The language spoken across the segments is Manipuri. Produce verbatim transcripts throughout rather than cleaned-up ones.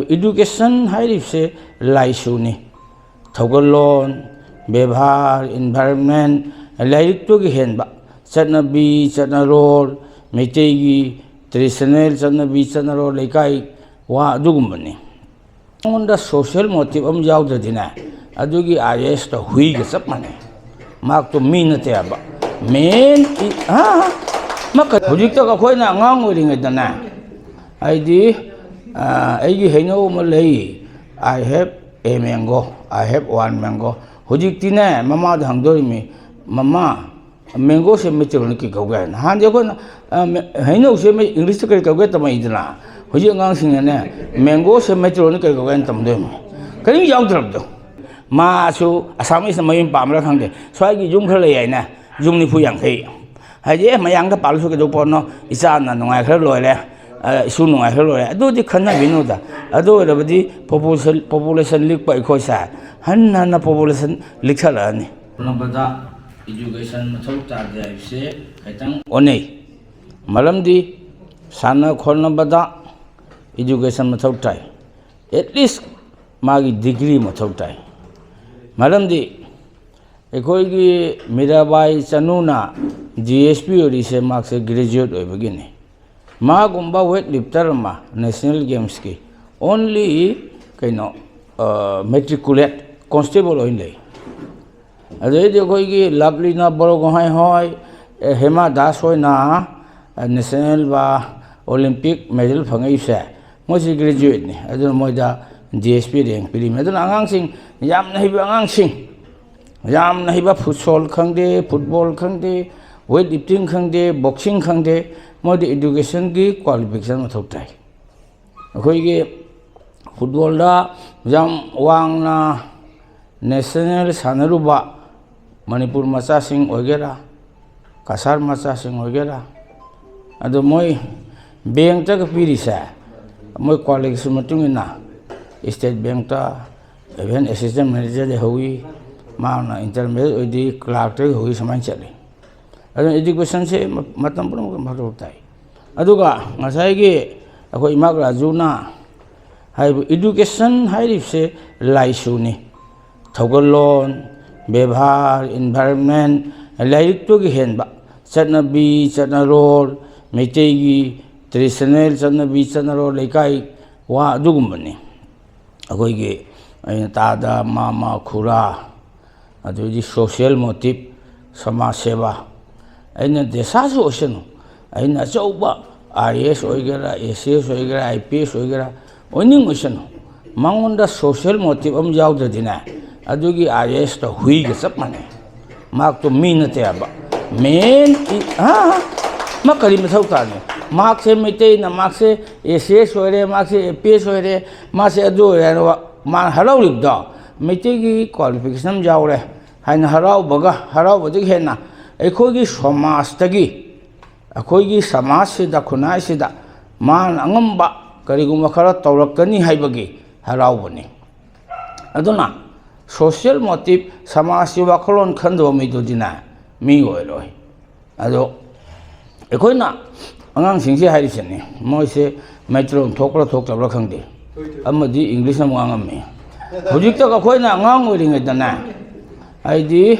Education ꯍꯥꯏꯔꯤꯕꯁꯦ ꯂꯥꯏꯁꯨꯅꯤ꯫ ꯊꯧꯒꯜꯂꯣꯟ, ꯕꯦꯕꯥꯔ, environment, ꯂꯥꯏꯔꯤꯛꯇꯨꯒꯤ ꯍꯦꯟꯕ ꯆꯠꯅꯕꯤ ꯆꯠꯅꯔꯣꯜ, ꯃꯩꯇꯩꯒꯤ traditional ꯆꯠꯅꯕꯤ ꯆꯠꯅꯔꯣꯜ, ꯂꯩꯀꯥꯏ ꯋꯥ ꯑꯗꯨꯒꯨꯝꯕꯅꯤ꯫ ꯑꯩꯉꯣꯟꯗ social motive ꯑꯃ ꯌꯥꯎꯗ꯭ꯔꯗꯤꯅꯦ, ꯑꯗꯨꯒꯤ IASꯇꯣ ꯍꯨꯏꯒ ꯆꯞ ꯃꯥꯟꯅꯩ꯫ ꯃꯍꯥꯛꯇꯣ ꯃꯤ ꯅꯠꯇꯦ ꯍꯥꯏꯕ꯫ ꯃꯦꯟ ꯏ-, ꯍꯥ? ꯃꯈ-, ꯍꯧꯖꯤꯛꯇ ꯑꯩꯈꯣꯏꯅ ꯑꯉꯥꯡ ꯑꯣꯏꯔꯤꯉꯩꯗꯅꯦ, ꯍꯥꯏꯗꯤ, ꯑ, ꯑꯩꯒꯤ ꯍꯩꯅꯧ ꯑꯃ ꯂꯩ, "I have a mango, I have one mango"꯫ ꯍꯧꯖꯤꯛꯇꯤꯅꯦ, ꯃꯃꯥꯗ ꯍꯪꯗꯣꯔꯤꯃꯤ, "ꯃꯃꯥ, mangoꯁꯦ ꯃꯩꯇꯩꯂꯣꯟꯗ ꯀꯩ ꯀꯧꯒꯦ?" ꯍꯥꯏꯅ꯫ ꯅꯍꯥꯟꯗꯤ ꯑꯩꯈꯣꯏꯅ, ꯑ, ꯃꯦ-, ꯍꯩꯅꯧꯁꯦ ꯃꯩ-, Englishꯇ ꯀꯔꯤ ꯀꯧꯒꯦ ꯇꯝꯃꯛꯏꯗꯅ, ꯍꯧꯖꯤꯛ ꯑꯉꯥꯡꯁꯤꯡꯅꯅꯦ, "mangoꯁꯦ ꯃꯩꯇꯩꯂꯣꯟꯗ ꯀꯔꯤ ꯀꯧꯒꯦ?" ꯍꯥꯏꯅ ꯇꯝꯗꯣꯏꯅꯤ꯫ ꯀꯔꯤꯝ ꯌꯥꯎꯗ꯭ꯔꯕꯗꯣ꯫ ꯃꯥꯁꯨ Assamese ꯃꯌꯨꯝ ꯄꯥꯝꯕ꯭ꯔꯥ ꯈꯪꯗꯦ, ꯁ꯭ꯋꯥꯏꯒꯤ ꯌꯨꯝ ꯈꯔ ꯂꯩ ꯍꯥꯏꯅ, ꯌꯨꯝ ꯅꯤꯐꯨ ꯌꯥꯡꯈꯩ꯫ ꯍꯥꯏꯗꯤ, "ꯑꯦ, ꯃꯌꯥꯡꯗ ꯄꯥꯜꯂꯁꯨ ꯀꯩꯗꯧ ꯄꯣꯠꯅꯣ, ꯏꯆꯥꯅ ꯅꯨꯡꯉꯥꯏꯈ꯭ꯔ ꯂꯣꯏꯔꯦ, ꯑ, ꯏꯁꯨ ꯅꯨꯡꯉꯥꯏꯈ꯭ꯔ ꯂꯣꯏꯔꯦ", ꯑꯗꯨꯗꯤ ꯈꯟꯅꯕꯤꯅꯨꯗ꯫ ꯑꯗꯨ ꯑꯣꯏꯔꯕꯗꯤ population, population ꯂꯤꯛꯄ ꯑꯩꯈꯣꯏꯁꯦ ꯍꯟꯅ ꯍꯟꯅ population ꯂꯤꯛꯁꯜꯂꯛꯑꯅꯤ꯫ ꯍꯣꯠꯅꯕꯗ education ꯃꯊꯧ ꯇꯥꯗꯦ ꯍꯥꯏꯕꯁꯦ ꯈꯤꯇꯪ ꯑꯣꯟꯅꯩ꯫ ꯃꯔꯝꯗꯤ ꯁꯥꯟꯅ ꯈꯣꯠꯅꯕꯗ education ꯃꯊꯧ ꯇꯥꯏ, at least ꯃꯥꯒꯤ degree ꯃꯊꯧ ꯇꯥꯏ꯫ ꯃꯔꯝꯗꯤ ꯑꯩꯈꯣꯏꯒꯤ ꯃꯤꯔꯥꯕꯥꯏ ꯆꯅꯨꯅ DSP ꯑꯣꯏꯔꯤꯁꯦ ꯃꯍꯥꯛꯁꯦ graduate ꯑꯣꯏꯕꯒꯤꯅꯤ꯫ ꯃꯥꯒꯨꯝꯕ weight lifter ꯑꯃ national gamesꯀꯤ only ꯀꯩꯅꯣ, ꯑ, matriculate constable ꯑꯣꯏꯅ ꯂꯩ꯫ ꯑꯗꯩꯗꯤ ꯑꯩꯈꯣꯏꯒꯤ ꯂꯚꯂꯤꯅꯥ ꯕꯣꯔꯒꯣꯍꯥꯏ ꯍꯣꯏ, ꯑꯦ, ꯍꯦꯃꯥ ꯗꯥꯁ ꯍꯣꯏꯅ, ꯑ, national ꯕ Olympic medal ꯐꯪꯉꯛꯏꯁꯦ ꯃꯣꯏꯁꯤ graduateꯅꯤ꯫ ꯑꯗꯨꯅ ꯃꯣꯏꯗ DSP rank ꯄꯤꯔꯤꯃꯤ꯫ ꯑꯗꯨꯅ ꯑꯉꯥꯡꯁꯤꯡ, ꯌꯥꯝꯅ ꯍꯩꯕ ꯑꯉꯥꯡꯁꯤꯡ, ꯌꯥꯝꯅ ꯍꯩꯕ football ꯈꯪꯗꯦ, football ꯈꯪꯗꯦ, weight lifting ꯈꯪꯗꯦ, boxing ꯈꯪꯗꯦ, ꯃꯣꯏꯗ educationꯒꯤ qualification ꯃꯊꯧ ꯇꯥꯏ꯫ ꯑꯩꯈꯣꯏꯒꯤ footballꯗ ꯌꯥꯝ ꯋꯥꯡꯅ national ꯁꯥꯟꯅꯔꯨꯕ ꯃꯅꯤꯄꯨꯔ ꯃꯆꯥꯁꯤꯡ ꯑꯣꯏꯒꯦꯔꯥ, ꯀꯁꯥꯔ ꯃꯆꯥꯁꯤꯡ ꯑꯣꯏꯒꯦꯔꯥ, ꯑꯗꯣ ꯃꯣꯏ bankꯇꯒ ꯄꯤꯔꯤꯁꯦ, ꯃꯣꯏ qualification ꯃꯇꯨꯡ ꯏꯟꯅ state bankꯇ even assistant manager ꯂꯩꯍꯧꯋꯤ, ꯃꯥꯅ intermediate ꯑꯣꯏꯗꯤ clerkꯇ ꯂꯩꯍꯧꯋꯤ, ꯁꯨꯃꯥꯏꯅ ꯆꯠꯂꯤ꯫ ꯑꯗꯨꯅ educationꯁꯦ ꯃ-, ꯃꯇꯝ ꯄꯨꯝꯅꯃꯛꯇ ꯃꯊꯧ ꯇꯥꯏ꯫ ꯑꯗꯨꯒ ꯉꯁꯥꯏꯒꯤ ꯑꯩꯈꯣꯏ ꯏꯃꯥ ꯔꯥꯖꯨꯅ ꯍꯥꯏꯕ education ꯍꯥꯏꯔꯤꯕꯁꯦ ꯂꯥꯏꯁꯨꯅꯤ꯫ ꯊꯧꯒꯜꯂꯣꯟ, ꯕꯦꯕꯥꯔ, environment, ꯂꯥꯏꯔꯤꯛꯇꯨꯒꯤ ꯍꯦꯟꯕ ꯆꯠꯅꯕꯤ ꯆꯠꯅꯔꯣꯜ, ꯃꯩꯇꯩꯒꯤ traditional ꯆꯠꯅꯕꯤ ꯆꯠꯅꯔꯣꯜ, ꯂꯩꯀꯥꯏ ꯋꯥ ꯑꯗꯨꯒꯨꯝꯕꯅꯤ꯫ ꯑꯩꯈꯣꯏꯒꯤ ꯑꯩꯅ ꯇꯥꯗ ꯃꯥꯃ ꯈꯨꯔꯥ, ꯑꯗꯨꯗꯤ social motive, ꯁꯃꯥꯖ ꯁꯦꯕꯥ꯫ ꯑꯩꯅ ꯗꯦꯁꯥꯁꯨ ꯑꯣꯏꯁꯅꯨ, ꯑꯩꯅ ꯑꯆꯧꯕ I A S ꯑꯣꯏꯒꯦꯔꯥ, I A S ꯑꯣꯏꯒꯦꯔꯥ, I P S ꯑꯣꯏꯒꯦꯔꯥ, ꯑꯣꯏꯅꯤꯡ ꯑꯣꯏꯁꯅꯨ, ꯃꯉꯣꯟꯗ social motive ꯑꯃ ꯌꯥꯎꯗ꯭ꯔꯗꯤꯅꯦ, ꯑꯗꯨꯒꯤ I A S ꯇꯣ ꯍꯨꯏꯒ ꯆꯞ ꯃꯥꯟꯅꯩ꯫ ꯃꯍꯥꯛꯇꯣ ꯃꯤ ꯅꯠꯇꯦ ꯍꯥꯏꯕ꯫ ꯃꯦꯟ ꯏ-, ꯍꯥ? ꯃꯥ ꯀꯔꯤ ꯃꯊꯧ ꯇꯥꯅꯤ? ꯃꯍꯥꯛꯁꯦ ꯃꯩꯇꯩꯅ, ꯃꯍꯥꯛꯁꯦ I A S ꯑꯣꯏꯔꯦ, ꯃꯍꯥꯛꯁꯦ I P S ꯑꯣꯏꯔꯦ, ꯃꯥꯁꯦ ꯑꯗꯨ ꯑꯣꯏꯔꯦ ꯍꯥꯏꯅ ꯃꯥ ꯍꯔꯥꯎꯔꯤꯕꯗꯣ, ꯃꯩꯇꯩꯒꯤ qualification ꯑꯃ ꯌꯥꯎꯔꯦ ꯍꯥꯏꯅ ꯍꯔꯥꯎꯕꯒ, ꯍꯔꯥꯎꯕꯗꯒꯤ ꯍꯦꯟꯅ ꯑꯩꯈꯣꯏꯒꯤ ꯁꯃꯥꯖꯇꯒꯤ, ꯑꯩꯈꯣꯏꯒꯤ ꯁꯃꯥꯖꯁꯤꯗ, ꯈꯨꯟꯅꯥꯏꯁꯤꯗ ꯃꯥꯅ ꯑꯉꯝꯕ ꯀꯔꯤꯒꯨꯝꯕ ꯈꯔ ꯇꯧꯔꯛꯀꯅꯤ ꯍꯥꯏꯕꯒꯤ ꯍꯔꯥꯎꯕꯅꯤ꯫ ꯑꯗꯨꯅ social motive, ꯁꯃꯥꯖꯀꯤ ꯋꯥꯈꯜꯂꯣꯟ ꯈꯟꯗꯕ ꯃꯤꯗꯨꯗꯤꯅꯦ, ꯃꯤ ꯑꯣꯏꯔꯣꯏ꯫ ꯑꯗꯣ ꯑꯩꯈꯣꯏꯅ ꯑꯉꯥꯡꯁꯤꯡꯁꯦ ꯍꯥꯏꯔꯤꯁꯤꯅꯤ, ꯃꯣꯏꯁꯦ ꯃꯩꯇꯩꯂꯣꯟ ꯊꯣꯛꯄ꯭ꯔꯥ ꯊꯣꯛꯇꯕ꯭ꯔꯥ ꯈꯪꯗꯦ, ꯑꯃꯗꯤ English ꯑꯃ ꯉꯥꯡꯉꯝꯃꯤ꯫ ꯍꯧꯖꯤꯛꯇ ꯑꯩꯈꯣꯏꯅ ꯑꯉꯥꯡ ꯑꯣꯏꯔꯤꯉꯩꯗꯅꯦ, ꯍꯥꯏꯗꯤ,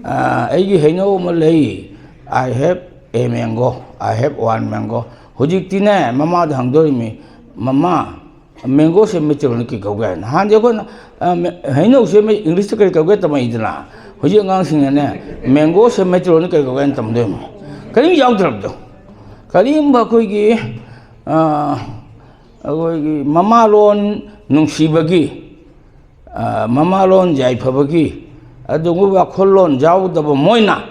ꯑ, ꯑꯩꯒꯤ ꯍꯩꯅꯧ ꯑꯃ ꯂꯩ, "I have a mango, I have one mango"꯫ ꯍꯧꯖꯤꯛꯇꯤꯅꯦ, ꯃꯃꯥꯗ ꯍꯪꯗꯣꯔꯤꯃꯤ, "ꯃꯃꯥ, ꯃꯦꯡꯒꯣꯁꯦ ꯃꯩꯇꯩꯂꯣꯟꯗ ꯀꯔꯤ ꯀꯧꯒꯦ?" ꯍꯥꯏꯅ꯫ ꯍꯥꯟꯅꯗꯤ ꯑꯩꯈꯣꯏꯅ, ꯑ, ꯃꯦ-, ꯍꯩꯅꯧꯁꯦ ꯃꯩ-, English ꯇ ꯀꯔꯤ ꯀꯧꯒꯦ ꯇꯝꯃꯛꯏꯗꯅ, ꯍꯧꯖꯤꯛ ꯑꯉꯥꯡꯁꯤꯡꯅꯅꯦ, "ꯃꯦꯡꯒꯣꯁꯦ ꯃꯩꯇꯩꯂꯣꯟꯗ ꯀꯔꯤ ꯀꯧꯒꯦ?" ꯍꯥꯏꯅ ꯇꯝꯗꯣꯏꯅꯤ꯫ ꯀꯔꯤꯝ ꯌꯥꯎꯗ꯭ꯔꯕꯗꯣ꯫ ꯀꯔꯤꯒꯨꯝꯕ ꯑꯩꯈꯣꯏꯒꯤ, ꯑ, ꯑꯩꯈꯣꯏꯒꯤ ꯃꯃꯥꯂꯣꯟ ꯅꯨꯡꯁꯤꯕꯒꯤ, ꯑ, ꯃꯃꯥꯂꯣꯟ ꯌꯥꯏꯐꯕꯒꯤ ꯑꯗꯨꯒꯨꯝꯕ ꯋꯥꯈꯜꯂꯣꯟ ꯌꯥꯎꯗꯕ ꯃꯣꯏꯅ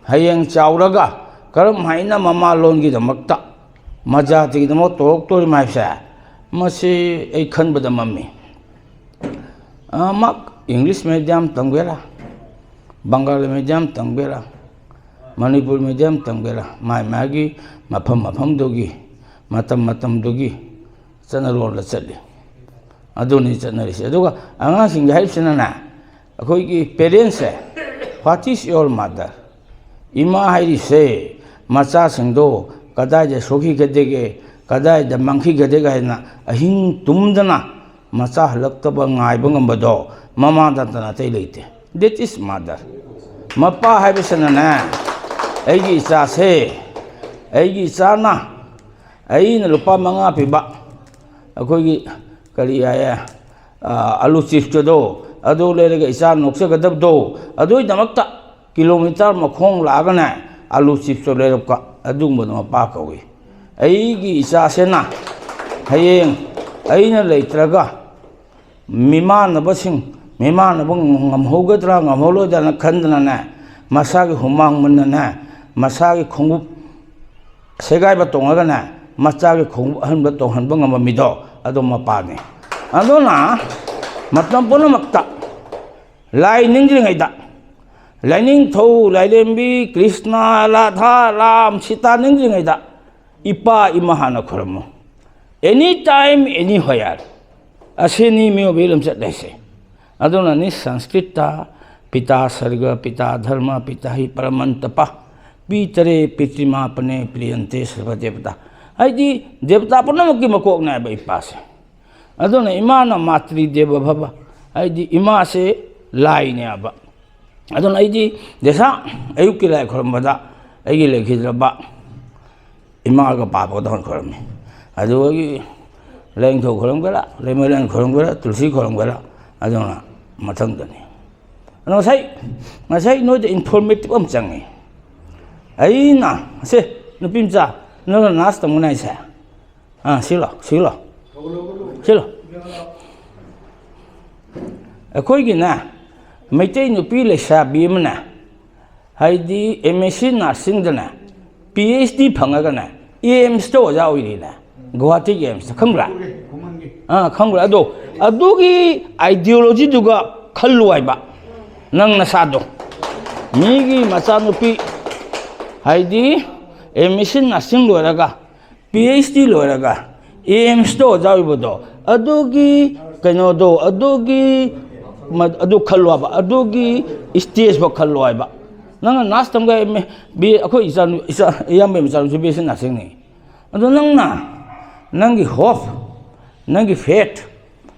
ꯍꯌꯦꯡ ꯆꯥꯎꯔꯒ ꯀꯔꯝ ꯍꯥꯏꯅ ꯃꯃꯥꯂꯣꯟꯒꯤꯗꯃꯛꯇ, ꯃꯖꯥꯇꯤꯒꯤꯗꯃꯛ ꯇꯧꯔꯛꯇꯣꯔꯤꯕ ꯍꯥꯏꯕꯁꯦ, ꯃꯁꯤ ꯑꯩ ꯈꯟꯕꯗ ꯃꯝꯃꯤ꯫ ꯑ, ꯃꯍꯥꯛ English medium ꯇꯝꯒꯦꯔꯥ, Bengali medium ꯇꯝꯒꯦꯔꯥ, Manipur medium ꯇꯝꯒꯦꯔꯥ, ꯃꯥꯏ ꯃꯥꯒꯤ ꯃꯐꯝ ꯃꯐꯝꯗꯨꯒꯤ, ꯃꯇꯝ ꯃꯇꯝꯗꯨꯒꯤ ꯆꯠꯅꯔꯣꯜꯗ ꯆꯠꯂꯤ꯫ ꯑꯗꯨꯅꯤ ꯆꯠꯅꯔꯤꯁꯦ꯫ ꯑꯗꯨꯒ ꯑꯉꯥꯡꯁꯤꯡꯒꯤ ꯍꯥꯏꯔꯤꯁꯤꯅꯅꯦ, ꯑꯩꯈꯣꯏꯒꯤ parents say, "What is your mother?" ꯏꯃꯥ ꯍꯥꯏꯔꯤꯁꯦ ꯃꯆꯥꯁꯤꯡꯗꯣ ꯀꯗꯥꯏꯗ ꯁꯣꯛꯈꯤꯒꯗꯒꯦ, ꯀꯗꯥꯏꯗ ꯃꯥꯡꯈꯤꯒꯗꯒꯦ ꯍꯥꯏꯅ ꯑꯍꯤꯡ ꯇꯨꯝꯗꯅ ꯃꯆꯥ ꯍꯜꯂꯛꯇꯕ ꯉꯥꯏꯕ ꯉꯝꯕꯗꯣ ꯃꯃꯥ ꯅꯠꯇꯅ ꯑꯇꯩ ꯂꯩꯇꯦ꯫ That is mother. ꯃꯄꯥ ꯍꯥꯏꯕꯁꯤꯅꯅꯦ, ꯑꯩꯒꯤ ꯏꯆꯥꯁꯦ, ꯑꯩꯒꯤ ꯏꯆꯥꯅ ꯑꯩꯅ ꯂꯨꯄꯥ ꯃꯉꯥ ꯄꯤꯕ ꯑꯩꯈꯣꯏꯒꯤ ꯀꯔꯤ ꯍꯥꯏꯌꯦ, ꯑꯥ, ꯑꯂꯨ ꯆꯤꯞꯁꯀꯗꯣ, ꯑꯗꯨ ꯂꯩꯔꯒ ꯏꯆꯥ ꯅꯣꯛꯆꯒꯗꯕꯗꯣ, ꯑꯗꯨꯒꯤꯗꯃꯛꯇ ꯀꯤꯂꯣꯃꯤꯇꯔ ꯃꯈꯣꯡ ꯂꯥꯛꯑꯒꯅꯦ ꯑꯂꯨ ꯆꯤꯞꯁꯇꯣ ꯂꯩꯔꯛꯄ, ꯑꯗꯨꯒꯨꯝꯕꯗꯣ ꯃꯄꯥ ꯀꯧꯏ꯫ ꯑꯩꯒꯤ ꯏꯆꯥꯁꯤꯅ ꯍꯌꯦꯡ ꯑꯩꯅ ꯂꯩꯇ꯭ꯔꯒ ꯃꯤꯃꯥꯟꯅꯕꯁꯤꯡ, ꯃꯤꯃꯥꯟꯅꯕ ꯉꯝꯍꯧꯒꯗ꯭ꯔꯥ ꯉꯝꯍꯧꯔꯣꯏꯗ꯭ꯔꯥꯅ ꯈꯟꯗꯅꯅꯦ, ꯃꯁꯥꯒꯤ ꯍꯨꯃꯥꯡ ꯃꯟꯅꯅꯦ, ꯃꯁꯥꯒꯤ ꯈꯣꯡꯎꯞ ꯁꯦꯒꯥꯏꯕ ꯇꯣꯡꯉꯒꯅꯦ, ꯃꯆꯥꯒꯤ ꯈꯣꯡꯎꯞ ꯑꯍꯟꯕ ꯇꯣꯡꯍꯟꯕ ꯉꯝꯕ ꯃꯤꯗꯣ, ꯑꯗꯣ ꯃꯄꯥꯅꯤ꯫ ꯑꯗꯨꯅ ꯃꯇꯝ ꯄꯨꯝꯅꯃꯛꯇ ꯂꯥꯏ ꯅꯤꯡꯗ꯭ꯔꯤꯉꯩꯗ, ꯂꯥꯏꯅꯤꯡꯊꯧ, ꯂꯥꯏꯔꯦꯝꯕꯤ, ꯀ꯭ꯔꯤꯁꯅ, ꯔꯥꯙꯥ, ꯔꯥꯝ, ꯁꯤꯇꯥ ꯅꯤꯡꯗ꯭ꯔꯤꯉꯩꯗ ꯏꯄꯥ ꯏꯃꯥ ꯍꯥꯟꯅ ꯈꯨꯔꯨꯝꯃꯨ꯫ Any time, anywhere꯫ ꯑꯁꯤꯅꯤ ꯃꯤꯑꯣꯏꯕꯒꯤ ꯂꯝꯆꯠ ꯍꯥꯏꯁꯦ꯫ ꯑꯗꯨꯅꯅꯤ ꯁꯪꯁꯀ꯭ꯔꯤꯠꯇ ꯄꯤꯇꯥ ꯁꯔꯒ, ꯄꯤꯇꯥ ꯙꯔꯃ, ꯄꯤꯇꯥ ꯍꯤ ꯄꯔꯃꯟꯇꯄ, ꯄꯤꯇꯔꯦ ꯄꯤꯇ꯭ꯔꯤꯃꯥꯄꯅꯦ ꯄ꯭ꯔꯤꯌꯟꯇꯦ ꯁꯔꯕ ꯗꯦꯕꯇꯥ꯫ ꯍꯥꯏꯗꯤ ꯗꯦꯕꯇꯥ ꯄꯨꯝꯅꯃꯛꯀꯤ ꯃꯀꯣꯛꯅꯦ ꯍꯥꯏꯕ ꯏꯄꯥꯁꯦ꯫ ꯑꯗꯨꯅ ꯏꯃꯥꯅ ꯃꯥꯇ꯭ꯔꯤ ꯗꯦꯕ ꯚꯕ, ꯍꯥꯏꯗꯤ ꯏꯃꯥꯁꯦ ꯂꯥꯏꯅꯦꯕ꯫ ꯑꯗꯨꯅ ꯑꯩꯗꯤ ꯗꯦꯁꯥ ꯑꯌꯨꯛꯀꯤ ꯂꯥꯏ ꯈꯨꯔꯨꯝꯕꯗ ꯑꯩꯒꯤ ꯂꯩꯈꯤꯗ꯭ꯔꯕ ꯏꯃꯥꯒ ꯄꯥꯕꯒ ꯇꯧꯍꯟ ꯈꯨꯔꯨꯝꯃꯤ꯫ ꯑꯗꯨꯗꯒꯤ ꯂꯥꯏꯅꯤꯡꯊꯧ ꯈꯨꯔꯨꯝꯒꯦꯔꯥ, ꯂꯩꯃꯔꯦꯟ ꯈꯨꯔꯨꯝꯒꯦꯔꯥ, ꯇꯨꯜꯁꯤ ꯈꯨꯔꯨꯝꯒꯦꯔꯥ, ꯑꯗꯨꯅ ꯃꯊꯪꯗꯅꯤ꯫ ꯑꯗꯣ ꯉꯁꯥꯏ, ꯉꯁꯥꯏ ꯅꯣꯏꯗ informative ꯑꯃ ꯆꯪꯉꯤ꯫ ꯑꯩꯅ, ꯁꯦ, ꯅꯨꯄꯤ ꯃꯆꯥ, ꯅꯪꯅ ꯅꯔꯁ ꯇꯝꯒꯅꯤ ꯍꯥꯏꯁꯦ? ꯑꯥ, ꯁꯤꯂꯣ, ꯁꯤꯂꯣ꯫ ꯁꯤꯂꯣ꯫ ꯑꯩꯈꯣꯏꯒꯤꯅꯦ, ꯃꯩꯇꯩ ꯅꯨꯄꯤ ꯂꯩꯁꯥꯕꯤ ꯑꯃꯅꯦ, ꯍꯥꯏꯗꯤ M S C ꯅꯔꯁꯤꯡꯗꯅꯦ, P H D ꯐꯪꯉꯒꯅꯦ, ꯑꯦꯝꯁꯇ ꯑꯣꯖꯥ ꯑꯣꯏꯔꯤꯅꯦ, ꯒꯨꯋꯥꯍꯥꯇꯤꯒꯤ ꯑꯦꯝꯁꯇ꯫ ꯈꯪꯕ꯭ꯔꯥ? ꯑꯥ, ꯈꯪꯕ꯭ꯔꯥ? ꯑꯗꯣ ꯑꯗꯨꯒꯤ ꯑꯥꯏꯗꯤꯌꯣꯂꯣꯖꯤꯗꯨꯒ ꯈꯜꯂꯨ ꯍꯥꯏꯕ ꯅꯪ ꯅꯁꯥꯗꯣ꯫ ꯃꯤꯒꯤ ꯃꯆꯥꯅꯨꯄꯤ, ꯍꯥꯏꯗꯤ ꯑꯦꯝ ꯑꯦꯁ ꯁꯤ ꯅꯔꯁꯤꯡ ꯂꯣꯏꯔꯒ, ꯄꯤ ꯑꯩꯆ ꯗꯤ ꯂꯣꯏꯔꯒ ꯑꯦꯝꯁꯇ ꯑꯣꯖꯥ ꯑꯣꯏꯕꯗꯣ, ꯑꯗꯨꯒꯤ ꯀꯩꯅꯣꯗꯣ, ꯑꯗꯨꯒꯤ ꯃ-, ꯑꯗꯨ ꯈꯜꯂꯣ ꯍꯥꯏꯕ, ꯑꯗꯨꯒꯤ ꯁ꯭ꯇꯦꯖꯐꯥꯎ ꯈꯜꯂꯣ ꯍꯥꯏꯕ꯫ ꯅꯪꯅ ꯅꯔꯁ ꯇꯝꯒꯦ, ꯑꯦꯝ ꯑꯦ, ꯕꯤ ꯑꯦ, ꯑꯩꯈꯣꯏ ꯏꯆꯥꯅꯨ-, ꯏꯆꯥ, ꯏꯌꯥꯝꯕꯒꯤ ꯃꯆꯥꯅꯨꯄꯤ ꯕꯤ ꯑꯦꯁ ꯁꯤ ꯅꯔꯁꯤꯡꯅꯤ꯫ ꯑꯗꯣ ꯅꯪꯅ ꯅꯪꯒꯤ hope, ꯅꯪꯒꯤ faith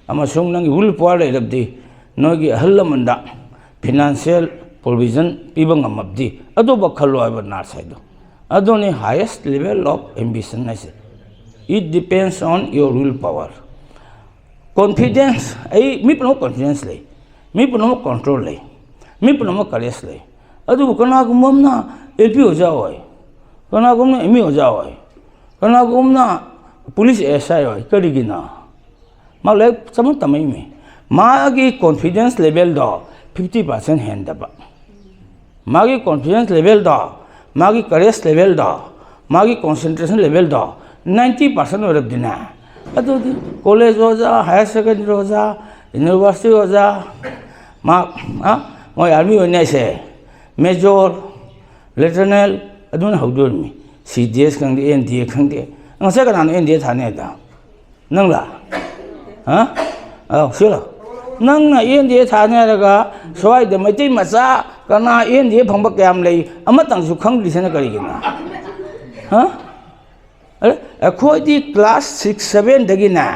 ꯑꯃꯁꯨꯡ ꯅꯪꯒꯤ will power ꯂꯩꯔꯕꯗꯤ ꯅꯣꯏꯒꯤ ꯑꯍꯜ ꯂꯃꯟꯗ financial provision ꯄꯤꯕ ꯉꯝꯃꯕꯗꯤ ꯑꯗꯨꯕꯨ ꯈꯜꯂꯣ ꯍꯥꯏꯕ ꯅꯔꯁ ꯍꯥꯏꯗꯣ꯫ ꯑꯗꯨꯅꯤ highest level of ambition ꯍꯥꯏꯁꯦ꯫ It depends on your will power꯫ Confidence, ꯑꯩ ꯃꯤ ꯄꯨꯝꯅꯃꯛ confidence ꯂꯩ, ꯃꯤ ꯄꯨꯝꯅꯃꯛ control ꯂꯩ, ꯃꯤ ꯄꯨꯝꯅꯃꯛ courage ꯂꯩ꯫ ꯑꯗꯨꯕꯨ ꯀꯅꯥꯒꯨꯝꯕ ꯑꯃꯅ L P ꯑꯣꯖꯥ ꯑꯣꯏ, ꯀꯅꯥꯒꯨꯝꯕꯅ M E ꯑꯣꯖꯥ ꯑꯣꯏ, ꯀꯅꯥꯒꯨꯝꯕꯅ police S I ꯑꯣꯏ꯫ ꯀꯔꯤꯒꯤꯅꯣ? ꯃꯥ ꯂꯥꯏꯔꯤꯛ ꯆꯃ ꯇꯝꯃꯛꯏꯃꯤ꯫ ꯃꯥꯒꯤ confidence levelꯗꯣ fifty percent ꯍꯦꯟꯗꯕ꯫ ꯃꯥꯒꯤ confidence levelꯗꯣ, ꯃꯥꯒꯤ courage levelꯗꯣ, ꯃꯥꯒꯤ concentration levelꯗꯣ ninety percent ꯑꯣꯏꯔꯕꯗꯤꯅꯦ, ꯑꯗꯨꯗꯤ college ꯑꯣꯖꯥ, higher secondary ꯑꯣꯖꯥ, university ꯑꯣꯖꯥ, ꯃꯥ, ꯑ, ꯃꯣꯏ army ꯑꯣꯏꯅ ꯑꯩꯁꯦ major, lieutenant ꯑꯗꯨꯅ ꯍꯧꯗꯣꯔꯤꯃꯤ꯫ C D S ꯈꯪꯗꯦ, N D A ꯈꯪꯗꯦ꯫ ꯉꯁꯥꯏ ꯀꯅꯥꯅꯣ N D A ꯊꯥꯅꯤ ꯍꯥꯏꯗꯣ? ꯅꯪꯂ? ꯍꯥ? ꯑꯧ, ꯁꯤꯂꯣ꯫ ꯅꯪꯅ N D A ꯊꯥꯅꯤ ꯍꯥꯏꯔꯒ ꯁ꯭ꯋꯥꯏꯗ ꯃꯩꯇꯩ ꯃꯆꯥ ꯀꯅꯥ N D A ꯐꯪꯕ ꯀꯌꯥꯝ ꯂꯩ? ꯑꯃꯇꯪꯁꯨ ꯈꯪꯗ꯭ꯔꯤꯁꯤꯅ ꯀꯔꯤꯒꯤꯅꯣ? ꯍꯥ? ꯑꯔꯦ, ꯑꯩꯈꯣꯏꯗꯤ class six, sevenꯗꯒꯤꯅꯦ,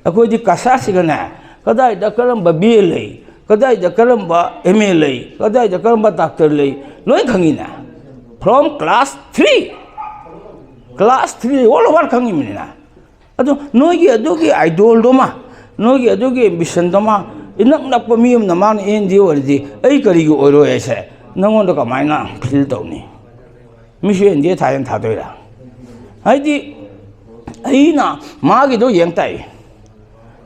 ꯑꯩꯈꯣꯏꯗꯤ ꯀꯁꯥꯁꯤꯒꯅꯦ, ꯀꯗꯥꯏꯗ ꯀꯔꯝꯕ B A ꯂꯩ, ꯀꯗꯥꯏꯗ ꯀꯔꯝꯕ M A ꯂꯩ, ꯀꯗꯥꯏꯗ ꯀꯔꯝꯕ doctor ꯂꯩ, ꯂꯣꯏ ꯈꯪꯉꯤꯅꯦ꯫ From class three, class three all over ꯈꯪꯉꯤꯕꯅꯤꯅ꯫ ꯑꯗꯣ ꯅꯣꯏꯒꯤ ꯑꯗꯨꯒꯤ idolꯗꯨꯃ, ꯅꯣꯏꯒꯤ ꯑꯗꯨꯒꯤ ambitionꯗꯨꯃ, ꯏꯅꯛ ꯅꯛꯄ ꯃꯤ ꯑꯃꯅ ꯃꯥꯅ N D A ꯑꯣꯏꯔꯗꯤ ꯑꯩ ꯀꯔꯤꯒꯤ ꯑꯣꯏꯔꯣꯏ ꯍꯥꯏꯁꯦ ꯅꯪꯉꯣꯟꯗ ꯀꯃꯥꯏꯅ feel ꯇꯧꯅꯤ? ꯃꯤꯁꯨ N D A ꯊꯥꯏꯅ ꯊꯥꯗꯣꯏꯔꯥ? ꯍꯥꯏꯗꯤ ꯑꯩꯅ ꯃꯥꯒꯤꯗꯣ ꯌꯦꯡ ꯇꯥꯏ꯫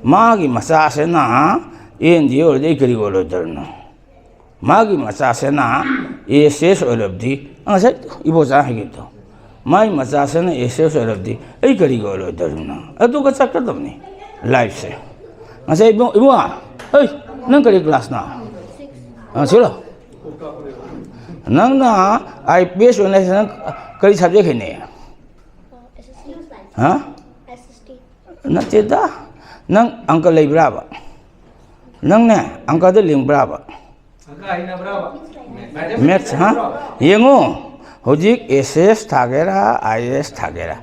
ꯃꯥꯒꯤ ꯃꯆꯥꯁꯤꯅ N D A ꯑꯣꯏꯔꯗꯤ ꯑꯩ ꯀꯔꯤ ꯑꯣꯏꯔꯣꯏꯗꯧꯔꯤꯅꯣ? ꯃꯥꯒꯤ ꯃꯆꯥꯁꯤꯅ S S ꯑꯣꯏꯔꯕꯗꯤ, ꯉꯁꯥꯏ ꯏꯕꯣꯆꯥ ꯍꯥꯏꯈꯤꯕꯗꯣ, ꯃꯥꯒꯤ ꯃꯆꯥꯁꯤꯅ S S ꯑꯣꯏꯔꯕꯗꯤ ꯑꯩ ꯀꯔꯤꯒꯤ ꯑꯣꯏꯔꯣꯏꯗꯧꯔꯤꯅꯣ? ꯑꯗꯨꯒ ꯆꯠꯀꯗꯕꯅꯤ lifeꯁꯦ꯫ ꯉꯁꯥꯏ ꯏꯕꯨꯡ, ꯏꯕꯨꯡꯉꯣ, ꯑꯩ, ꯅꯪ ꯀꯔꯤ classꯅꯣ? ꯑ, ꯁꯤꯂꯣ꯫ ꯅꯪꯅ I P S ꯑꯣꯏꯅ ꯅꯪ ꯀꯔꯤ subject ꯍꯩꯅꯩ? ꯍꯥ? ꯅꯠꯇꯦꯗ, ꯅꯪ ꯑꯪꯀ ꯂꯩꯕ꯭ꯔꯥꯕ? ꯅꯪꯅꯦ ꯑꯪꯀꯗ ꯂꯤꯡꯕ꯭ꯔꯥꯕ? Maths, ꯍꯥ? ꯌꯦꯡꯉꯨ, ꯍꯧꯖꯤꯛ S S ꯊꯥꯒꯦꯔꯥ, I A S ꯊꯥꯒꯦꯔꯥ,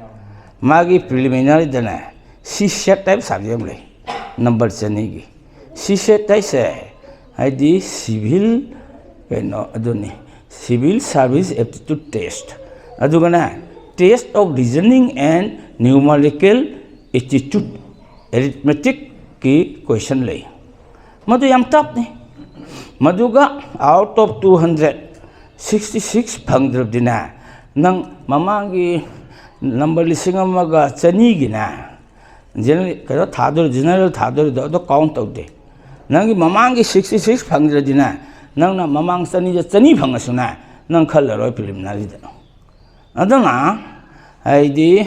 ꯃꯥꯒꯤ ꯄ꯭ꯔꯤꯂꯤꯃꯤꯅꯔꯤꯗꯅꯦ, ꯁꯤ ꯁꯦꯠ ꯍꯥꯏꯕ ꯁꯕꯖꯦꯛ ꯑꯃ ꯂꯩ, ꯅꯝꯕꯔ ꯆꯅꯤꯒꯤ꯫ ꯁꯤ ꯁꯦꯠ ꯍꯥꯏꯁꯦ ꯍꯥꯏꯗꯤ ꯁꯤꯚꯤꯜ ꯀꯩꯅꯣ ꯑꯗꯨꯅꯤ, ꯁꯤꯚꯤꯜ ꯁꯥꯔꯚꯤꯁ ꯑꯦꯞꯇꯤꯇ꯭ꯌꯨꯠ ꯇꯦꯁ꯫ ꯑꯗꯨꯒꯅꯦ, test of reasoning and numerical aptitude, ꯑꯦꯔꯤꯊꯃꯦꯇꯤꯛꯀꯤ ꯀꯣꯏꯁꯟ ꯂꯩ꯫ ꯃꯗꯨ ꯌꯥꯝ ꯇꯞꯅꯤ꯫ ꯃꯗꯨꯒ out of two hundred, sixty six ꯐꯪꯗ꯭ꯔꯕꯗꯤꯅꯦ, ꯅꯪ ꯃꯃꯥꯡꯒꯤ ꯅꯝꯕꯔ ꯂꯤꯁꯤꯡ ꯑꯃꯒ ꯆꯅꯤꯒꯤꯅꯦ, ꯖꯦꯅꯔꯦꯜ ꯀꯩꯅꯣ ꯊꯥꯗꯣꯔꯤ, ꯖꯦꯅꯔꯦꯜ ꯊꯥꯗꯣꯔꯤꯗꯣ ꯑꯗꯣ ꯀꯥꯎꯟ ꯇꯧꯗꯦ꯫ ꯅꯪꯒꯤ ꯃꯃꯥꯡꯒꯤ ꯁꯤꯛꯁꯇꯤ ꯁꯤꯛꯁ ꯐꯪꯗ꯭ꯔꯗꯤꯅꯦ, ꯅꯪꯅ ꯃꯃꯥꯡ ꯆꯅꯤꯗ ꯆꯅꯤ ꯐꯪꯉꯁꯨꯅꯦ, ꯅꯪ ꯈꯜꯂꯔꯣꯏ ꯄ꯭ꯔꯤꯂꯤꯃꯤꯅꯔꯤꯗ꯫ ꯑꯗꯨꯅ ꯍꯥꯏꯗꯤ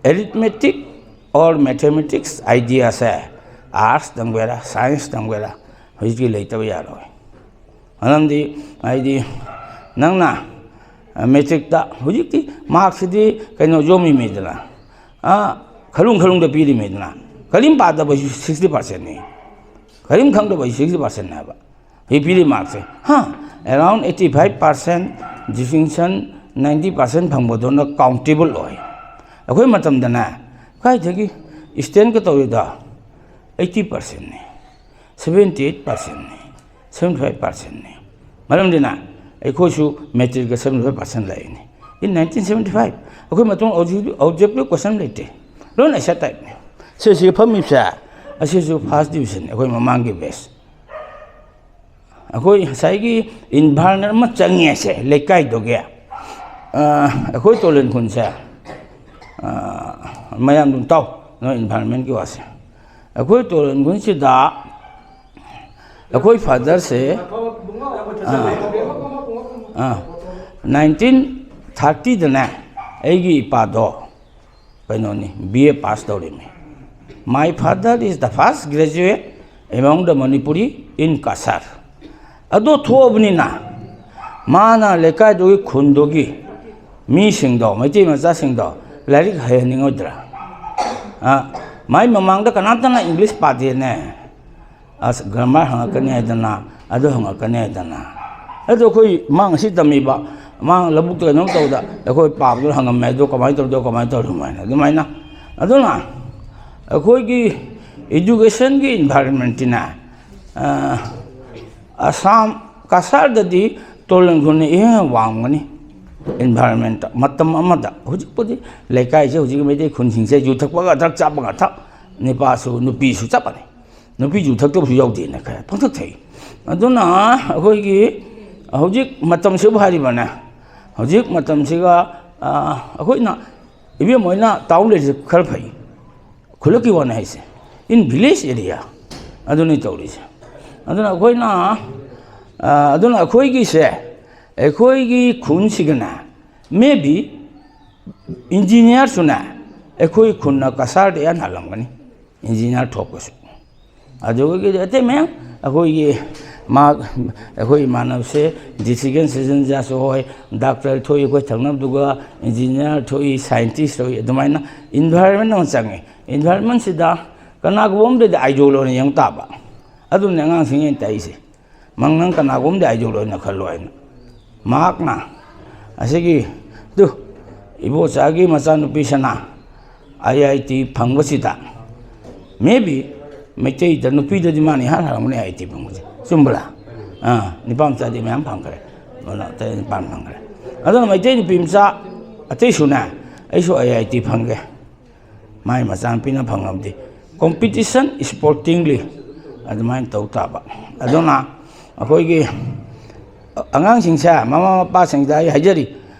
ꯑꯦꯔꯤꯊꯃꯦꯇꯤꯛ ꯑꯣꯔ ꯃꯦꯊꯃꯦꯇꯤꯛꯁ ꯑꯥꯏꯗꯤꯌꯥꯁꯦ ꯑꯥꯔꯠꯁ ꯇꯝꯒꯦꯔꯥ, ꯁꯥꯏꯟꯁ ꯇꯝꯒꯦꯔꯥ, ꯍꯧꯖꯤꯛꯇꯤ ꯂꯩꯇꯕ ꯌꯥꯔꯣꯏ꯫ ꯃꯔꯝꯗꯤ ꯍꯥꯏꯗꯤ ꯅꯪꯅ ꯃꯦꯇ꯭ꯔꯤꯛꯇ ꯍꯧꯖꯤꯛꯇꯤ ꯃꯥꯔꯛꯁꯤꯗꯤ ꯀꯩꯅꯣ ꯌꯣꯝꯃꯤꯃꯤꯗꯅ, ꯑꯥ, ꯈꯂꯨꯡ ꯈꯂꯨꯡꯗ ꯄꯤꯔꯤꯃꯤꯗꯅ, ꯀꯔꯤꯝ ꯄꯥꯗꯕꯁꯨ ꯁꯤꯛꯁꯇꯤ ꯄꯥꯔꯁꯦꯟꯅꯤ, ꯀꯔꯤꯝ ꯈꯪꯗꯕꯁꯨ ꯁꯤꯛꯁꯇꯤ ꯄꯥꯔꯁꯦꯟꯅꯦꯕ꯫ ꯍꯧꯖꯤꯛ ꯄꯤꯔꯤ ꯃꯥꯔꯛꯁꯦ, ꯍꯥ, around eighty five percent distinction, ninety percent ꯐꯪꯕꯗꯨꯅ ꯀꯥꯎꯟꯇꯦꯕꯜ ꯑꯣꯏ꯫ ꯑꯩꯈꯣꯏ ꯃꯇꯝꯗꯅꯦ, ꯀꯥꯏꯗꯒꯤ ꯏꯁꯇꯦꯟꯒ ꯇꯧꯔꯤꯗꯣ ꯑꯩꯠꯇꯤ ꯄꯥꯔꯁꯦꯟꯅꯤ, ꯁꯚꯦꯟꯇꯤ ꯑꯩꯠ ꯄꯥꯔꯁꯦꯟꯅꯤ, ꯁꯚꯦꯟꯇꯤ ꯐꯥꯏꯚ ꯄꯥꯔꯁꯦꯟꯅꯤ꯫ ꯃꯔꯝꯗꯤꯅ ꯑꯩꯈꯣꯏꯁꯨ ꯃꯦꯇ꯭ꯔꯤꯛꯀ ꯁꯚꯦꯟꯇꯤ ꯐꯥꯏꯚ ꯄꯥꯔꯁꯦꯟ ꯂꯥꯛꯏꯅꯤ꯫ In nineteen seventy five, ꯑꯩꯈꯣꯏ ꯃꯇꯨꯡ ꯑꯣꯕꯖꯦꯛꯇꯤꯚ ꯀꯣꯏꯁꯟ ꯂꯩꯇꯦ, ꯂꯣꯏꯅ ꯑꯦꯁꯦ ꯇꯥꯏꯞꯅꯤ꯫ ꯁꯤꯁꯤꯒ ꯐꯝꯃꯤꯕꯁꯦ, ꯑꯁꯤꯁꯨ ꯐꯥꯔꯁ ꯗꯤꯕꯤꯖꯟ, ꯑꯩꯈꯣꯏ ꯃꯃꯥꯡꯒꯤ ꯕꯦꯁ꯫ ꯑꯩꯈꯣꯏ ꯉꯁꯥꯏꯒꯤ ꯏꯟꯚꯥꯏꯔꯟꯃꯦꯟ ꯑꯃ ꯆꯪꯉꯦꯁꯦ, ꯂꯩꯀꯥꯏꯗꯨꯒꯤ꯫ ꯑ, ꯑꯩꯈꯣꯏ ꯇꯣꯂꯦꯟ ꯈꯨꯟꯁꯦ, ꯑ, ꯃꯌꯥꯝ ꯑꯗꯨꯝ ꯇꯥꯎ, ꯅꯣꯏ ꯏꯟꯚꯥꯏꯔꯟꯃꯦꯟꯒꯤ ꯋꯥꯁꯦ꯫ ꯑꯩꯈꯣꯏ ꯇꯣꯂꯦꯟ ꯈꯨꯟꯁꯤꯗ ꯑꯩꯈꯣꯏ ꯐꯥꯗꯔꯁꯦ, ꯑ, ꯑ, ꯅꯥꯏꯟꯇꯤꯟ ꯊꯥꯔꯇꯤꯗꯅꯦ, ꯑꯩꯒꯤ ꯏꯄꯥꯗꯣ ꯀꯩꯅꯣꯅꯤ, ꯕꯤ ꯑꯦ ꯄꯥꯁ ꯇꯧꯔꯤꯃꯤ꯫ My father is the first graduate among the Manipuri in Cachar꯫ ꯑꯗꯣ ꯊꯣꯛꯑꯕꯅꯤꯅ ꯃꯥꯅ ꯂꯩꯀꯥꯏꯗꯨꯒꯤ, ꯈꯨꯟꯗꯨꯒꯤ ꯃꯤꯁꯤꯡꯗꯣ, ꯃꯩꯇꯩ ꯃꯆꯥꯁꯤꯡꯗꯣ ꯂꯥꯏꯔꯤꯛ ꯍꯩꯍꯟꯅꯤꯡꯉꯣꯏꯗ꯭ꯔꯥ? ꯑ, ꯃꯥꯏ ꯃꯃꯥꯡꯗ ꯀꯅꯥꯝꯇꯅ ꯏꯪꯂꯤꯁ ꯄꯥꯗꯦꯅꯦ꯫ ꯑꯁ, ꯒ꯭ꯔꯥꯃꯥꯔ ꯍꯪꯉꯛꯀꯅꯤ ꯍꯥꯏꯗꯅ, ꯑꯗꯨ ꯍꯪꯉꯛꯀꯅꯤ ꯍꯥꯏꯗꯅ꯫ ꯑꯗꯣ ꯑꯩꯈꯣꯏ ꯃꯥ ꯉꯁꯤ ꯇꯝꯃꯤꯕ ꯃꯥ ꯂꯧꯕꯨꯛꯇ ꯀꯩꯅꯣꯝ ꯇꯧꯕꯗ ꯑꯩꯈꯣꯏ ꯄꯥꯕꯗꯨ ꯍꯪꯉꯝꯃꯦ, "ꯑꯗꯣ ꯀꯃꯥꯏꯅ ꯇꯧꯗꯣ, ꯀꯃꯥꯏꯅ ꯇꯧꯔꯤꯅꯣ?" ꯍꯥꯏꯅ꯫ ꯑꯗꯨꯃꯥꯏꯅ꯫ ꯑꯗꯨꯅ ꯑꯩꯈꯣꯏꯒꯤ educationꯒꯤ environmentꯁꯤꯅ, ꯑ, ꯑꯁꯥꯝ, ꯀꯁꯥꯔꯗꯗꯤ ꯇꯣꯂꯟ ꯈꯨꯟꯅ ꯏꯍꯦꯟ ꯋꯥꯡꯒꯅꯤ environmentꯇ꯫ ꯃꯇꯝ ꯑꯃꯗ, ꯍꯧꯖꯤꯛꯄꯨꯗꯤ ꯂꯩꯀꯥꯏꯁꯦ, ꯍꯧꯖꯤꯛꯀꯤ ꯃꯩꯇꯩ ꯈꯨꯟꯁꯤꯡꯁꯦ ꯌꯨ ꯊꯛꯄꯒ ꯗ꯭ꯔꯛ ꯆꯥꯕꯒ ꯊꯛ, ꯅꯨꯄꯥꯁꯨ ꯅꯨꯄꯤꯁꯨ ꯆꯞ ꯃꯥꯟꯅꯩ꯫ ꯅꯨꯄꯤ ꯌꯨ ꯊꯛꯇꯕꯁꯨ ꯌꯥꯎꯗꯦꯅ ꯈꯔ ꯄꯪꯊꯛ ꯊꯛꯏ꯫ ꯑꯗꯨꯅ ꯑꯩꯈꯣꯏꯒꯤ ꯍꯧꯖꯤꯛ ꯃꯇꯝꯁꯤꯕꯨ ꯍꯥꯏꯔꯤꯕꯅꯦ, ꯍꯧꯖꯤꯛ ꯃꯇꯝꯁꯤꯒ, ꯑ, ꯑꯩꯈꯣꯏꯅ, ꯏꯕꯦꯝ ꯍꯣꯏꯅ town ꯂꯩꯔꯤꯁꯦ ꯈꯔ ꯐꯩ, ꯈꯨꯜꯂꯛꯀꯤ ꯋꯥꯅꯤ ꯍꯥꯏꯁꯦ, in village area ꯑꯗꯨꯅꯤ ꯇꯧꯔꯤꯁꯦ꯫ ꯑꯗꯨꯅ ꯑꯩꯈꯣꯏꯅ, ꯑ, ꯑꯗꯨꯅ ꯑꯩꯈꯣꯏꯒꯤꯁꯦ, ꯑꯩꯈꯣꯏꯒꯤ ꯈꯨꯟꯁꯤꯒꯅꯦ, maybe engineerꯁꯨꯅꯦ, ꯑꯩꯈꯣꯏ ꯈꯨꯟꯅ ꯀꯁꯥꯔꯗ ꯏꯍꯥꯟ ꯍꯥꯜꯂꯝꯒꯅꯤ, engineer ꯊꯣꯛꯄꯁꯨ꯫ ꯑꯗꯨꯗꯒꯤꯗꯤ ꯑꯇꯩ ꯃꯌꯥꯝ ꯑꯩꯈꯣꯏꯒꯤ ꯃꯥ-, ꯑꯩꯈꯣꯏ ꯏꯃꯥꯟꯅꯕꯁꯦ ꯗꯤꯁꯤꯒꯟ ꯁꯤꯖꯟꯖꯥꯁꯨ ꯍꯣꯏ, doctor ꯊꯣꯛꯏ ꯑꯩꯈꯣꯏ ꯊꯪꯅꯕꯗꯨꯒ, engineer ꯊꯣꯛꯏ, scientist ꯊꯣꯛꯏ, ꯑꯗꯨꯃꯥꯏꯅ environment ꯑꯃ ꯆꯪꯉꯤ꯫ Environmentꯁꯤꯗ ꯀꯅꯥꯒꯨꯝꯕ ꯑꯃꯗꯗꯤ idol ꯑꯣꯏꯅ ꯌꯦꯡ ꯇꯥꯕ, ꯑꯗꯨꯅꯤ ꯑꯉꯥꯡꯁꯤꯡ ꯑꯩꯅ ꯇꯥꯛꯏꯁꯦ꯫ ꯃꯪ ꯅꯪ ꯀꯅꯥꯒꯨꯝꯕꯗ idol ꯑꯣꯏꯅ ꯈꯜꯂꯣ ꯍꯥꯏꯅ꯫ ꯃꯍꯥꯛꯅ ꯑꯁꯤꯒꯤ, ꯑꯗꯨ, ꯏꯕꯣꯆꯥꯒꯤ ꯃꯆꯥꯅꯨꯄꯤꯁꯤꯅ I I T ꯐꯪꯕꯁꯤꯗ, maybe ꯃꯩꯇꯩꯗ, ꯅꯨꯄꯤꯗꯗꯤ ꯃꯥꯅ ꯏꯍꯥꯟ ꯍꯥꯜꯂꯝꯒꯅꯤ I I T ꯐꯪꯕꯁꯦ꯫ ꯆꯨꯝꯕ꯭ꯔꯥ? ꯑꯥ, ꯅꯨꯄꯥ ꯃꯆꯥꯗꯤ ꯃꯌꯥꯝ ꯐꯪꯈ꯭ꯔꯦ꯫ ꯑꯗꯨꯅ ꯇꯔꯦꯠ ꯅꯤꯄꯥꯟ ꯐꯪꯈ꯭ꯔꯦ꯫ ꯑꯗꯨꯅ ꯃꯩꯇꯩ ꯅꯨꯄꯤ ꯃꯆꯥ ꯑꯇꯩꯁꯨꯅꯦ, "ꯑꯩꯁꯨ I I T ꯐꯪꯒꯦ"꯫ ꯃꯥꯏ ꯃꯆꯥꯅꯨꯄꯤꯅ ꯐꯪꯉꯕꯗꯤ competition sportingly ꯑꯗꯨꯃꯥꯏꯅ ꯇꯧ ꯇꯥꯕ꯫ ꯑꯗꯨꯅ ꯑꯩꯈꯣꯏꯒꯤ ꯑꯉꯥꯡꯁꯤꯡꯁꯦ, ꯃꯃꯥ ꯃꯄꯥꯁꯤꯡꯗ ꯑꯩ ꯍꯥꯏꯖꯔꯤ,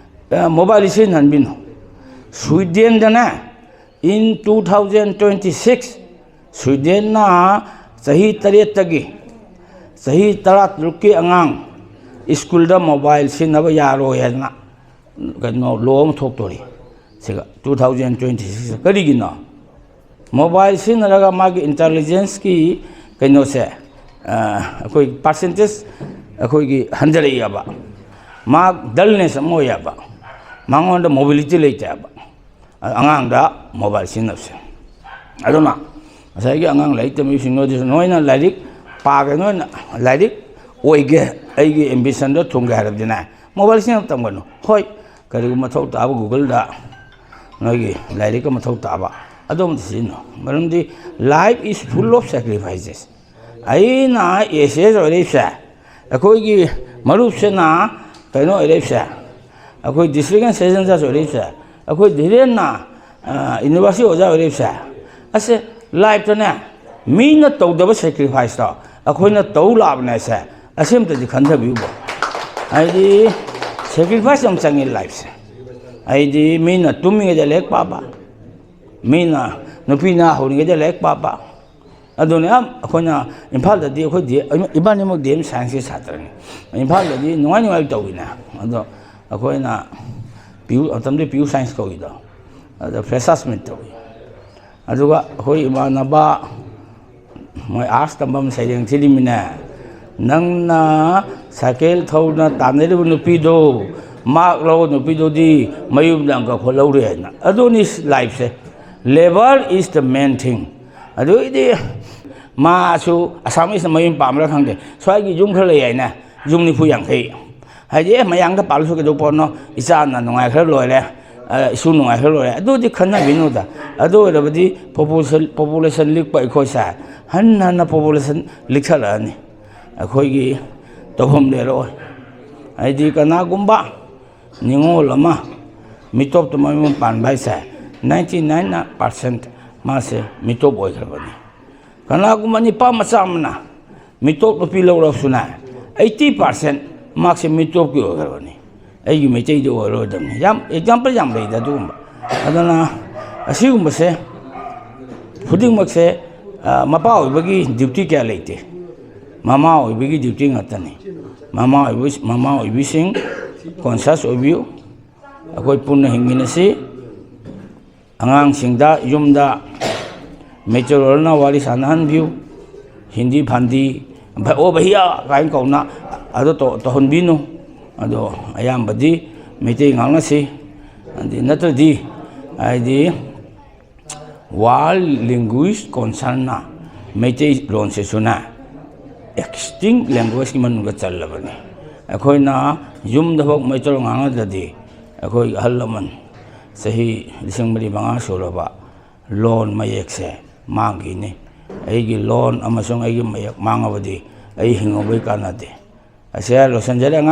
ꯑ, mobile ꯁꯤꯖꯤꯟꯅꯍꯟꯕꯤꯅꯨ꯫ ꯁ꯭ꯋꯤꯗꯦꯟꯗꯅꯦ, in two thousand twenty six, ꯁ꯭ꯋꯤꯗꯦꯟꯅ ꯆꯍꯤ ꯇꯔꯦꯠꯇꯒꯤ ꯆꯍꯤ ꯇꯔꯥꯇꯔꯨꯛꯀꯤ ꯑꯉꯥꯡ ꯁ꯭ꯀꯨꯜꯗ mobile ꯁꯤꯖꯤꯟꯅꯕ ꯌꯥꯔꯣꯏ ꯍꯥꯏꯗꯅ ꯀꯩꯅꯣ, law ꯑꯃ ꯊꯣꯛꯇꯣꯔꯤ꯫ ꯁꯤꯒ two thousand twenty six ꯀꯔꯤꯒꯤꯅꯣ? Mobile ꯁꯤꯖꯤꯟꯅꯔꯒ ꯃꯥꯒꯤ intelligenceꯀꯤ ꯀꯩꯅꯣꯁꯦ, ꯑ, ꯑꯩꯈꯣꯏ percentage ꯑꯩꯈꯣꯏꯒꯤ ꯍꯟꯊꯔꯛꯑꯦꯕ꯫ ꯃꯥ dullness ꯑꯃ ꯑꯣꯏꯌꯦꯕ꯫ ꯃꯉꯣꯟꯗ mobility ꯂꯩꯇꯦꯕ꯫ ꯑꯉꯥꯡꯗ mobile ꯁꯤꯖꯤꯟꯅꯕꯁꯦ꯫ ꯑꯗꯨꯅ ꯉꯁꯥꯏꯒꯤ ꯑꯉꯥꯡ ꯂꯥꯏꯔꯤꯛ ꯇꯝꯕꯤꯕꯁꯤꯡ ꯅꯣꯏꯗꯁꯨ, ꯅꯣꯏꯅ ꯂꯥꯏꯔꯤꯛ ꯄꯥꯒꯦ, ꯅꯣꯏꯅ ꯂꯥꯏꯔꯤꯛ ꯑꯣꯏꯒꯦ, ꯑꯩꯒꯤ ambitionꯗꯣ ꯊꯨꯡꯒꯦ ꯍꯥꯏꯔꯕꯗꯤꯅꯦ, ꯃꯣꯕꯥꯏꯜ ꯁꯤꯖꯤꯟꯅꯕ ꯇꯝꯒꯅꯨ꯫ ꯍꯣꯏ, ꯀꯔꯤꯒꯨꯝꯕ ꯃꯊꯧ ꯇꯥꯕ Google-ꯗ ꯅꯣꯏꯒꯤ ꯂꯥꯏꯔꯤꯛꯀ ꯃꯊꯧ ꯇꯥꯕ ꯑꯗꯨꯝꯕꯗ ꯁꯤꯖꯤꯟꯅꯧ꯫ ꯃꯔꯝꯗꯤ life is full of sacrifices꯫ ꯑꯩꯅ ꯑꯦ ꯁꯤ ꯑꯦꯁ ꯑꯣꯏꯔꯛꯏꯁꯦ, ꯑꯩꯈꯣꯏꯒꯤ ꯃꯔꯨꯞꯁꯤꯅ ꯀꯩꯅꯣ ꯑꯣꯏꯔꯛꯏꯁꯦ, ꯑꯩꯈꯣꯏ district and session judge ꯑꯣꯏꯔꯛꯏꯁꯦ, ꯑꯩꯈꯣꯏ ꯙꯤꯔꯦꯟꯅ ꯌꯨꯅꯤꯚꯔꯁꯤꯇꯤ ꯑꯣꯖꯥ ꯑꯣꯏꯔꯛꯏꯁꯦ, ꯑꯁꯦ life-ꯇꯅꯦ ꯃꯤꯅ ꯇꯧꯗꯕ sacrifice-ꯇꯣ ꯑꯩꯈꯣꯏꯅ ꯇꯧ ꯂꯥꯛꯑꯕꯅꯦ꯫ ꯑꯁꯦ ꯑꯁꯦ ꯑꯝꯇꯗꯤ ꯈꯟꯊꯕꯤꯌꯨꯕ꯫ ꯍꯥꯏꯗꯤ sacrifice ꯌꯥꯝ ꯆꯪꯉꯤ life-ꯁꯦ꯫ ꯍꯥꯏꯗꯤ ꯃꯤꯅ ꯇꯨꯝꯃꯤꯉꯩꯗ ꯂꯥꯏꯔꯤꯛ ꯄꯥꯕ, ꯃꯤꯅ ꯅꯨꯄꯤ ꯅꯍꯥ ꯍꯧꯔꯤꯉꯩꯗ ꯂꯥꯏꯔꯤꯛ ꯄꯥꯕ, ꯑꯗꯨꯅ ꯌꯥꯝ ꯑꯩꯈꯣꯏꯅ ꯏꯝꯐꯥꯜꯗꯗꯤ ꯑꯩꯈꯣꯏꯗꯤ ꯏꯕꯥꯅꯤꯃꯛ ꯗꯤ ꯑꯦꯝ ꯁꯥꯏꯟꯁꯀꯤ ꯁꯥꯇ꯭ꯔꯅꯤ꯫ ꯏꯝꯐꯥꯜꯗꯗꯤ ꯅꯨꯡꯉꯥꯏ ꯅꯨꯡꯉꯥꯏ ꯇꯧꯋꯤꯅꯦ꯫ ꯑꯗꯣ ꯑꯩꯈꯣꯏꯅ ꯄꯤ ꯌꯨ ꯃꯇꯝꯗꯨꯗ ꯄꯤ ꯌꯨ ꯁꯥꯏꯟꯁ ꯀꯧꯏꯗꯣ, ꯑꯗ ꯐ꯭ꯔꯦꯁꯔꯁ ꯃꯤꯠ ꯇꯧꯏ꯫ ꯑꯗꯨꯒ ꯑꯩꯈꯣꯏ ꯏꯃꯥꯟꯅꯕ ꯃꯣꯏ ꯑꯥꯔꯠꯁ ꯇꯝꯐꯝ ꯁꯩꯔꯦꯡ ꯊꯤꯔꯤꯃꯤꯅꯦ, "ꯅꯪꯅ ꯁꯥꯏꯀꯦꯜ ꯊꯧꯅ ꯇꯥꯟꯅꯔꯤꯕ ꯅꯨꯄꯤꯗꯣ, ꯃꯥꯛ ꯂꯧꯕ ꯅꯨꯄꯤꯗꯨꯗꯤ ꯃꯌꯨꯝꯗ ꯑꯪꯀ ꯈꯣꯠꯍꯧꯔꯦ" ꯍꯥꯏꯅ꯫ ꯑꯗꯨꯅꯤ life-ꯁꯦ, "Labour is the main thing"꯫ ꯑꯗꯨꯏꯗꯤ ꯃꯥꯁꯨ ꯑꯁꯥꯃꯤꯁꯅ ꯃꯌꯨꯝ ꯄꯥꯝꯕ꯭ꯔꯥ ꯈꯪꯗꯦ, ꯁ꯭ꯋꯥꯏꯒꯤ ꯌꯨꯝ ꯈꯔ ꯂꯩ ꯍꯥꯏꯅꯦ, ꯌꯨꯝ ꯅꯤꯐꯨ ꯌꯥꯡꯈꯩ꯫ ꯍꯥꯏꯗꯤ, "ꯑꯦ, ꯃꯌꯥꯝꯗ ꯄꯥꯜꯂꯁꯨ ꯀꯩꯗꯧ ꯄꯣꯠꯅꯣ, ꯏꯆꯥꯅ ꯅꯨꯡꯉꯥꯏꯈ꯭ꯔ ꯂꯣꯏꯔꯦ, ꯑ, ꯏꯁꯨ ꯅꯨꯡꯉꯥꯏꯈ꯭ꯔ ꯂꯣꯏꯔꯦ", ꯑꯗꯨꯗꯤ ꯈꯟꯅꯕꯤꯅꯨꯗ꯫ ꯑꯗꯨ ꯑꯣꯏꯔꯕꯗꯤ population, population ꯂꯤꯛꯄ ꯑꯩꯈꯣꯏꯁꯦ ꯍꯟꯅ ꯍꯟꯅ population ꯂꯤꯛꯁꯜꯂꯛꯑꯅꯤ꯫ ꯑꯩꯈꯣꯏꯒꯤ ꯇꯧꯐꯝ ꯂꯩꯔꯛꯑꯣꯏ꯫ ꯍꯥꯏꯗꯤ, ꯀꯅꯥꯒꯨꯝꯕ ꯅꯤꯉꯣꯜ ꯑꯃ ꯃꯤꯇꯣꯞꯇ ꯃꯌꯨꯝ ꯄꯥꯟꯕ ꯍꯥꯏꯁꯦ ninety nine percent ꯃꯥꯁꯦ ꯃꯤꯇꯣꯞ ꯑꯣꯏꯈ꯭ꯔꯕꯅꯤ꯫ ꯀꯅꯥꯒꯨꯝꯕ ꯅꯤꯄꯥ ꯃꯆꯥ ꯑꯃꯅ ꯃꯤꯇꯣꯞ ꯅꯨꯄꯤ ꯂꯧꯔꯕꯁꯨꯅꯦ, eighty percent ꯃꯍꯥꯛꯁꯦ ꯃꯤꯇꯣꯞꯀꯤ ꯑꯣꯏꯈ꯭ꯔꯕꯅꯤ꯫ ꯑꯩꯒꯤ ꯃꯩꯇꯩꯗꯤ ꯑꯣꯏꯔꯣꯏꯗꯕꯅꯤ꯫ ꯌꯥꯝ example ꯌꯥꯝ ꯂꯩꯗ ꯑꯗꯨꯒꯨꯝꯕ꯫ ꯑꯗꯨꯅ ꯑꯁꯤꯒꯨꯝꯕꯁꯦ ꯈꯨꯗꯤꯡꯃꯛꯁꯦ, ꯑ, ꯃꯄꯥ ꯑꯣꯏꯕꯒꯤ duty ꯀꯌꯥ ꯂꯩꯇꯦ꯫ ꯃꯃꯥ ꯑꯣꯏꯕꯒꯤ duty ꯉꯥꯛꯇꯅꯤ꯫ ꯃꯃꯥ ꯑꯣꯏꯕ, ꯃꯃꯥ ꯑꯣꯏꯕꯤꯁꯤꯡ conscious ꯑꯣꯏꯕꯤꯌꯨ꯫ ꯑꯩꯈꯣꯏ ꯄꯨꯟꯅ ꯍꯤꯡꯃꯤꯟꯅꯁꯤ꯫ ꯑꯉꯥꯡꯁꯤꯡꯗ ꯌꯨꯝꯗ ꯃꯩꯇꯩꯂꯣꯟꯅ ꯋꯥꯔꯤ ꯁꯥꯟꯅꯍꯟꯕꯤꯌꯨ꯫ ꯍꯤꯟꯗꯤ ꯐꯥꯟꯗꯤ, "ꯚ-, ꯑꯣ ꯚꯩꯌꯥ" ꯀꯥꯏꯅ ꯀꯧꯅ ꯑꯗꯨ ꯇꯧ-, ꯇꯧꯍꯟꯕꯤꯅꯨ꯫ ꯑꯗꯣ ꯑꯌꯥꯝꯕꯗꯤ ꯃꯩꯇꯩ ꯉꯥꯡꯅꯁꯤ꯫ ꯑꯗꯤ ꯅꯠꯇ꯭ꯔꯗꯤ, ꯍꯥꯏꯗꯤ, World Language Council-ꯅ ꯃꯩꯇꯩꯂꯣꯟꯁꯤꯁꯨꯅꯦ extinct language-ꯀꯤ ꯃꯅꯨꯡꯗ ꯆꯜꯂꯕꯅꯤ꯫ ꯑꯩꯈꯣꯏꯅ ꯌꯨꯝꯗ ꯐꯥꯎ ꯃꯩꯇꯩꯂꯣꯟ ꯉꯥꯡꯅꯗ꯭ꯔꯗꯤ ꯑꯩꯈꯣꯏ ꯑꯍꯜ ꯂꯃꯟ ꯆꯍꯤ ꯂꯤꯁꯤꯡ ꯃꯔꯤ ꯃꯉꯥ ꯁꯨꯔꯕ ꯂꯣꯟ ꯃꯌꯦꯛꯁꯦ ꯃꯥꯡꯈꯤꯅꯤ꯫ ꯑꯩꯒꯤ ꯂꯣꯟ ꯑꯃꯁꯨꯡ ꯑꯩꯒꯤ ꯃꯌꯦꯛ ꯃꯥꯡꯉꯕꯗꯤ ꯑꯩ ꯍꯤꯡꯍꯧꯕꯩ ꯀꯥꯟꯅꯗꯦ꯫ ꯑꯁꯦ ꯂꯣꯏꯁꯤꯟꯖꯔꯦ ꯑꯉꯥꯡ꯫